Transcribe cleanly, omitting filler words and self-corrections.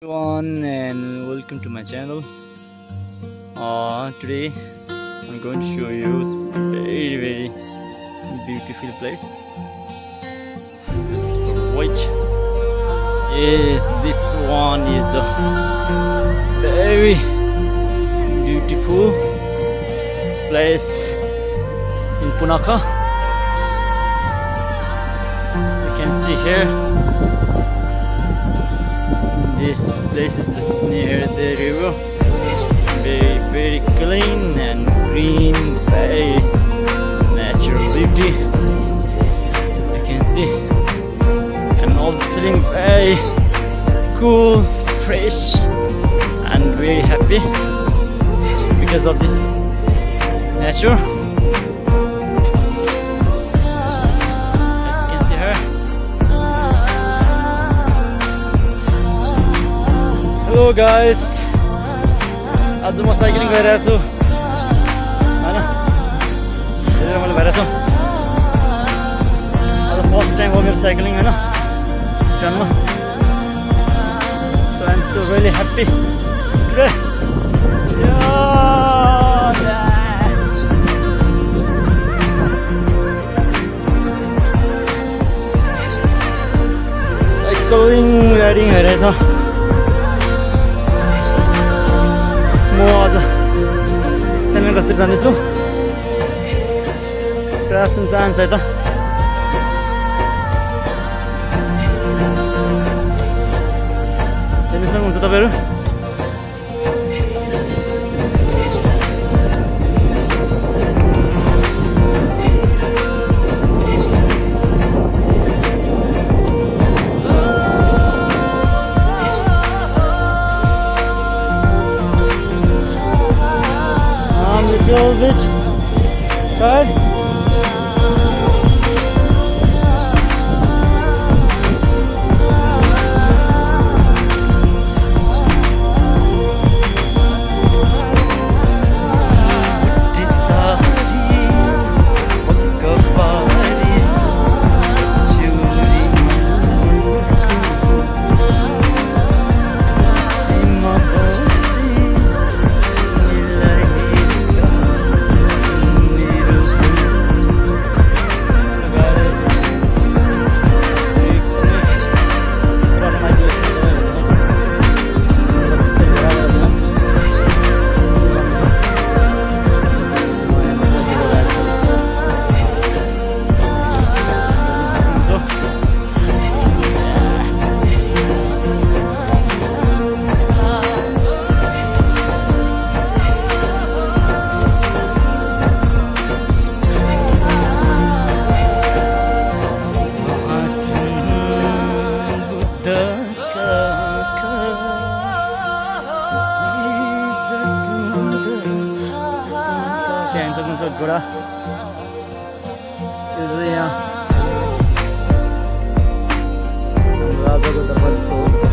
Everyone and welcome to my channel. Today I'm going to show you very beautiful place. Just wait. Yes, this one is the very beautiful place in Punakha. You can see here. This place is just near the river, very clean and green, very natural beauty. You can see I'm also feeling very cool, fresh and very happy because of this nature. As you can see here. Hello guys, आज म cycling गरिरहेको छु हैन, धेरै रमाइलो भइरहेछ। आज first time हो मेरो साइक्लिङ हैन, जन्म। So I'm so really happy today. Cycling riding भइरहेछ। म आज सेमेन कस्तो जाँदैछु, पुरा सुनसान छ है त। हेर्नु सक्नुहुन्छ तपाईहरु। Little bit tired. त्यहाँ हेर्न सक्नुहुन्छ घोडा, यो चाहिँ यहाँ राजाको दरबार जस्तो हो।